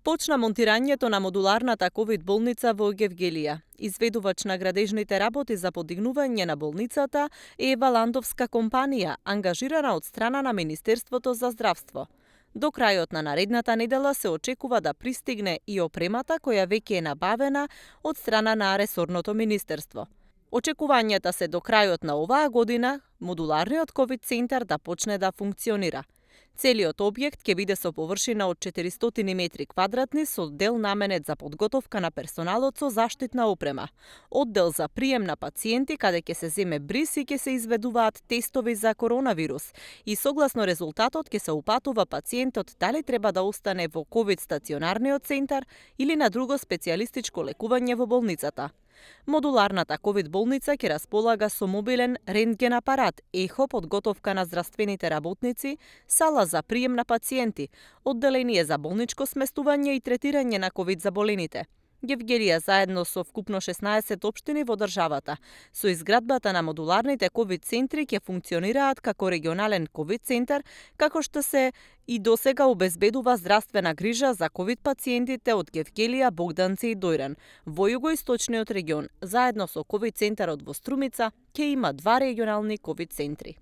Почна монтирањето на модуларната ковид болница во Гевгелија. Изведувач на градежните работи за подигнување на болницата е Валандовска компанија, ангажирана од страна на Министерството за здравство. До крајот на наредната недела се очекува да пристигне и опремата која веќе е набавена од страна на ресорното министерство. Очекувањата се до крајот на оваа година модуларниот ковид центар да почне да функционира. Целиот објект ќе биде со површина од 400 метри квадратни со дел наменет за подготовка на персоналот со заштитна опрема, оддел за прием на пациенти каде ќе се земе бриз и ќе се изведуваат тестови за коронавирус и согласно резултатот ќе се упатува пациентот дали треба да остане во ковид стационарниот центар или на друго специјалистичко лекување во болницата. Модуларната ковид болница ќе располага со мобилен рентген апарат, ехо, подготовка на здравствените работници, сала за прием на пациенти, одделение за болничко сместување и третирање на ковид заболените. Гевгелија заедно со вкупно 16 општини во државата. Со изградбата на модуларните ковид центри ќе функционираат како регионален ковид центар, како што се и досега обезбедува здравствена грижа за ковид пациентите од Гевгелија, Богданци и Дојран. Во југоисточниот регион, заедно со ковид центарот во Струмица, ќе има 2 регионални ковид центри.